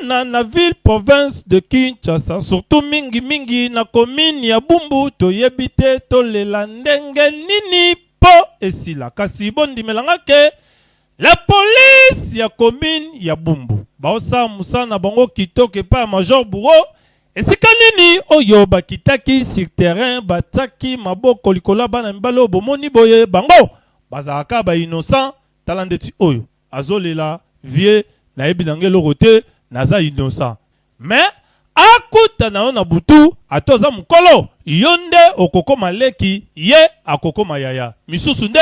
Bakuluna na ville province de Kinshasa surtout mingi mingi na commune ya Bumbu toyebi te tolela ndenge nini po esila kasi bondimela nga ke la police ya commune ya Bumbu baosala mosala na bango kitoko epai ya major Bourreau esika nini oyo bakitaki sur terrain batiaki maboko likolo ya bana mibali oyo bomoni boye bango bazalaka ba innocent tala ndeti oyo azolela vieux nayebi na nga eloko te naza innocent mais akuta na yo na butu ata oza mukolo yo nde okokoma leki ye akokoma yaya misusu nde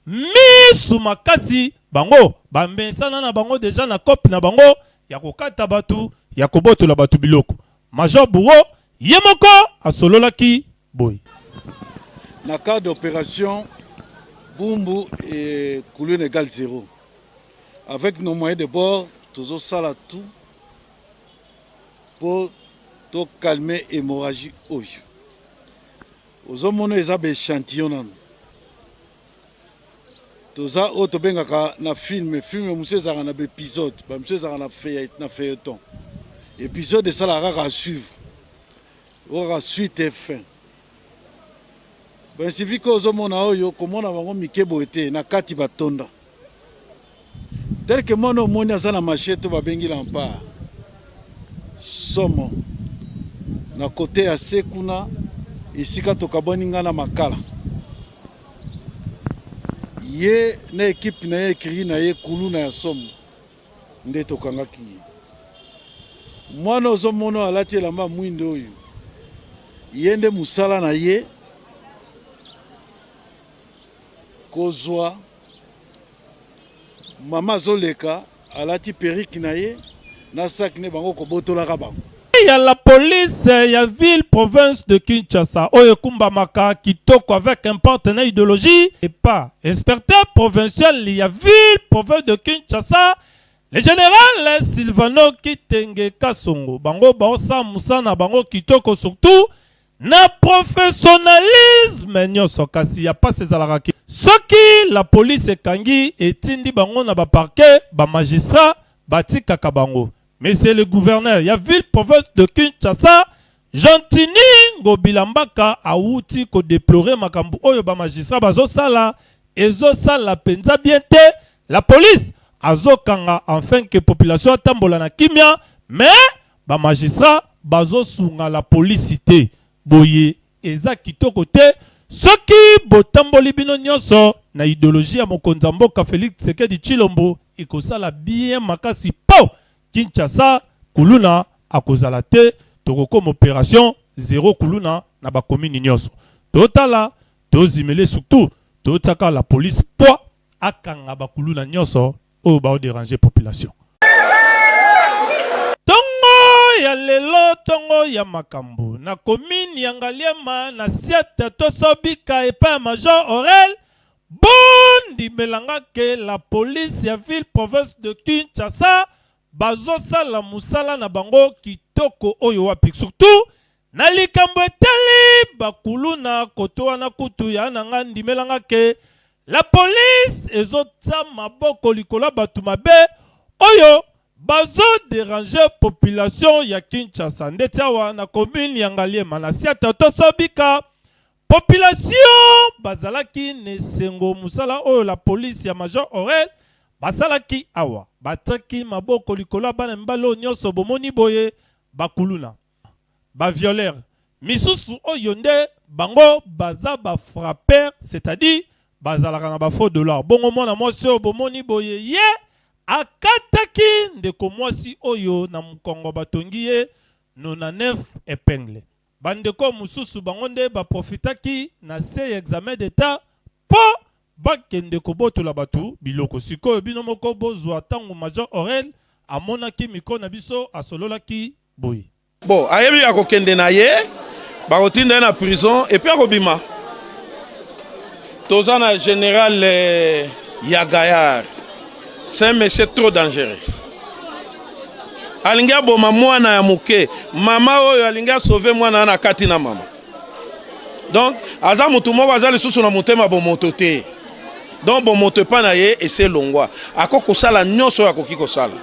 misu makasi bango bamesana na bango dejà na coop na bango ya kokata batu ya kobotola batu biloko major bourreau ye moko asololaki boye. Na cadre d'operation Bumbu et Kuluna égale zero avec nos moyens de bord tozo sala tout po to calmer hemorragie oyo ozo mona eza ba echantillon nanu toza oyo tobengaka na film film mosusu ezalaka na ba episode ba mosusu ezalaka na feuilleton episode esalaka kaka suivre Oyo kaka suite et fin. Ba inciviques oyo ozomona oyo komona bango mike boye te na kati batonda. Tel que mwana omoni aza na machette oyo babengi lampard. Somo. Na cote ya se kuna esika tokabwani nga na Makala. Ye na equipe na ye ecurie na ye kuluna ya somo. Nde tokangaki ye. Mwana ozo mona oyo alati elamba mwindo oyo ye nde musala na ye kozua mama azoleka alati perruque na ye na sac ne bango kobotolaka bango. Ya la police ya ville province de Kinshasa oyo ekumbamaka kitoko avec importe na ideologie epa inspecteur provincial ya ville province de Kinshasa le general Silvano Kitenge Kasongo bango baosala mosala na bango kitoko surtout na professionnalisme nyonso kasi ya pasi ezalaka ke soki la police ekangi etindi bango na ba parquet ba magistrats batikaka bango Monsieur le gouverneur ya ville province de Kinshasa Gentiny Ngobila Mbaka awuti ko deplorer makambo oyo ba magistrats bazosala ezosala penza bien te la police azokanga enfin que population atambola na kimia mais ba magistrats bazosunga la police te boye eza kitoko te soki botamboli bino nyonso na ideologie ya mokonzi ya mboka Felix Tshisekedi Tshilombo ekosala bien makasi po Kinshasa kuluna akozala te tokokoma operation zero kuluna na ba commune nyonso totala tozimele surtout totiaka la police poids akanga ba kuluna nyonso oyo bao deranger population. Tongo ya lelo tongo ya makambo na commune ya Ngaliema na Siate tosobika epai ya Major Aurel bondimela nga ke la police ya ville province de Kinshasa bazosala mosala na bango kitoko oyo wapi surtout Na likambo etali ba kuluna kote wana kutu ya na nga ndimela nga ke la police ezo tia maboko likolo ya batu mabe oyo bazo deranger population ya Kinshasa ndeti awa na commune ya Ngaliema na Siata toso bika population bazalaki na esengo musala oyo la police ya major Aurel basalaki awa batiaki maboko likolo ya bana mibali oyo nionso bomoni boye ba kuluna ba violeurs misusu oyo nde bango baza ba frappeurs c'est-à-dire bazalaka na ba faux dollars bongo mwana mwasi oyo bomoni boye ye akataki ndeko mwasi oyo na mukongo batongi ye 99 epingle ba ndeko mosusu bango nde ba profitaki na se ya examen d'etat po bakende kobotola batu biloko sikoyo bino moko bozua tango major Aurel amonaki micro na biso asololaki boye. Bon ayebi akokende na ye bakotinda ye na prison et puis akobima. Toza na general eh, ya Gaillard. C'est un monsieur trop dangereux. Alingi aboma mwana ya moke, mama oyo alingi asauve mwana wana akati na mama. Donc aza mutu moko aza lisusu na motema bomoto te. Donc bomoto epai na ye esi elongwa, akoki kosala nyonso oyo akoki kosala.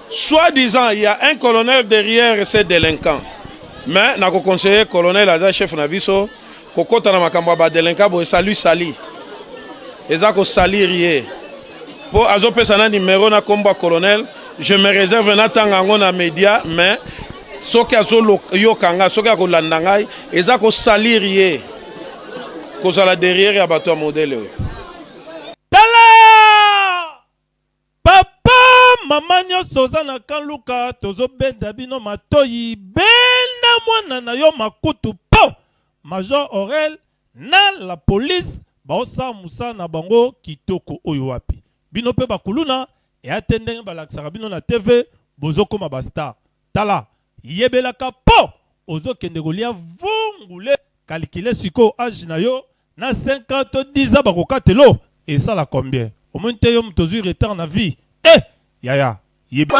Soit disant il y a un colonel derrière ces délinquants, mais nako conseiller colonel aza chef na biso kokota na makambo ya ba délinquants boye sali sali eza kosalir ye mpo azopesa na numero na nkombo ya colonel. Je me réserve natanga yango na média, mais soki azoyoka ngai, soki akolanda ngai, eza kosalir ye kozala derrière ya bato ya modèle oyo. Tala, papa, mama nyonso oza na Kanluka, tozobenda bino matoyi. Benda mwana na yo makutu mpo Major Aurel na la police baosala mosala na bango kitoko. Oyo wapi bino mpe bakuluna eya te ndenge balakisaka bino na TV, bozokóma bastar. Tala, yebelaka mpo ozokende kolia vungule. Calculer sikoyo âge na yo na 5 ans to 10 ans, bakokatelo esala combien? Omoni te yo moto ozwi retard na vie. E yaya, yeb